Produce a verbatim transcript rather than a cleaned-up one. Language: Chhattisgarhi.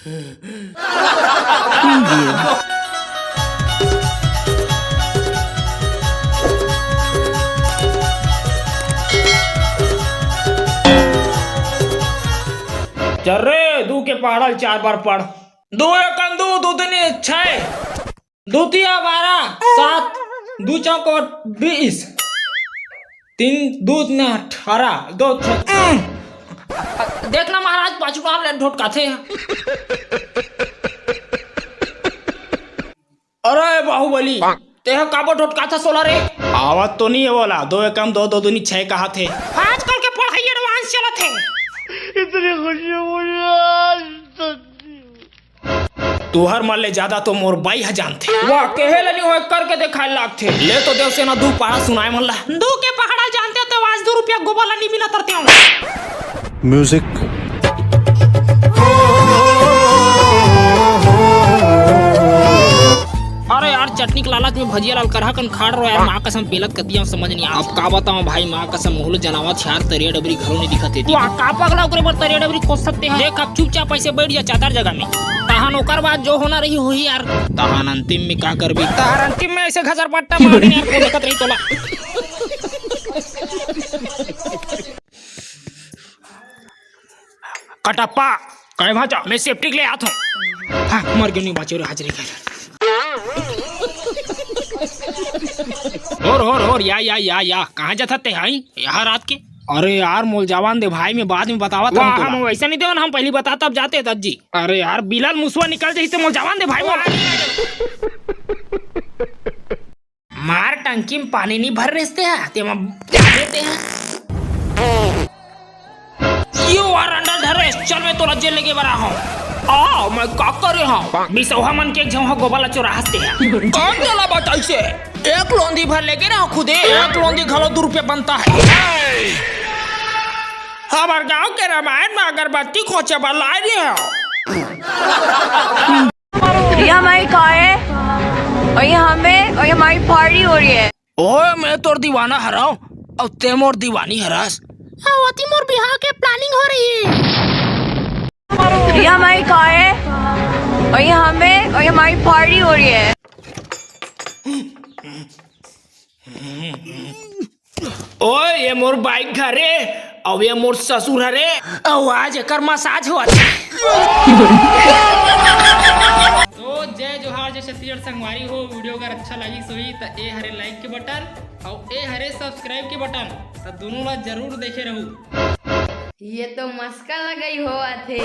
चल रे, दू के पहाड़ा ल चार बार पढ़। दू एकम दू, दू दूनी छै, दू तिया बारह, सात, दू चौक बीस, तीन दू ने अठारह, दो छक, उम। देख ना महाराज, पाछू डाहर ले ढोटकाथे। अरे बाहुबली, तेहा काबर ढोटकाथस ओला रे? आवत तो नइ हे ओला, दो एकम दो, दो दूनी छै काहथे। आजकल के पढ़ाई advance चलत हे। इतनी खुशी मुझे आज तक नहीं हुई। तुहर मन ले जादा तो मोर बाई ह जानथे। वाह, केहे ल नइ होय, करके देखाय लागथे। ले तो देवसेना दू पहाड़ा सुनाय मन ला। दू के पहाड़ा जानते तो आज दू रुपया गोबर ला नइ मिलत रहते। Music। अरे यार, चटनी के लालच में भजिया लाल करहा कन खाड़ रहो यार, माँ कसम पेलत कतिया समझ नहीं आ। अब का बताओ भाई, माँ कसम मुहलो जनावत यार, तरिया डबरी घलो नहीं दिखत हे। वाह, का पगला ओकरे बर तरिया डबरी खोज सकते हैं। देख, अब चुपचाप ऐसे बैठ जा चादर जगह में, तहन ओकर बाद जो होना रही होही यार। तहन अंतिम में का करबी? तहन अंतिम में ऐसे घसर पट्टा मार यार, को दिक्कत रही तोला। कटप्पा, काय भांचा? मैं सेप्टिक ले आत हूँ। हाँ, मर गयो, नहीं बाँचो रे, हाजरी कर। होर, होर, होर, या, या, या, या, कहाँ जात हस ते, हाई? यहाँ रात के? अरे यार, मोल जवान दे भाई, मैं बाद में बतावत हूँ वाह, तोला। हम वैसे नहीं देवन, हम पहली बता तब जाते दज्जी। अरे यार, बिलाल मुसवा निकल जाही ते मोल जवान दे भाई, मोल। मार टंकी में पानी नहीं भर रेस ते हा, तेमा जाने ते हा। You are under arrest, चल मैं तोला जेल लेगे बर आहूं। आ, मैं का करे हूँ? बिसौहा मन के एक झौहा गोबर ला चोराहस ते हा। कौन तेला बताइसे? एक लोंदी भर लेगे ना खुदे, एक लोंदी घलो दू रुपया बनता है। हमार गांव के रामायण में अगरबत्ती खोचे बर लाए रहे हो। ये हमारी कार है और ये हमें और ये हमारी पार्टी हो रही है। ओए, मैं तोर दीवाना हरव, अउ ते मोर दीवानी हरस। अउ अति मोर बिहाव के प्लानिंग हो रही है। ये हमारी कार है और ये हमें और ये हमारी पार्टी हो रही है। ओए, ये मोर बाइक हरे, अउ ये मोर ससुर हरे, अउ आज एकर मसाज होवत हे। तो जय जोहार, जय छत्तीसगढ़ संगवारी हो। वीडियो अगर अच्छा लगिस होही त ए हरे लाइक के बटन अउ ए हरे सब्सक्राइब के बटन, त दोनों ला जरूर देखे रहू। ये तो मस्का लगई होवत हे।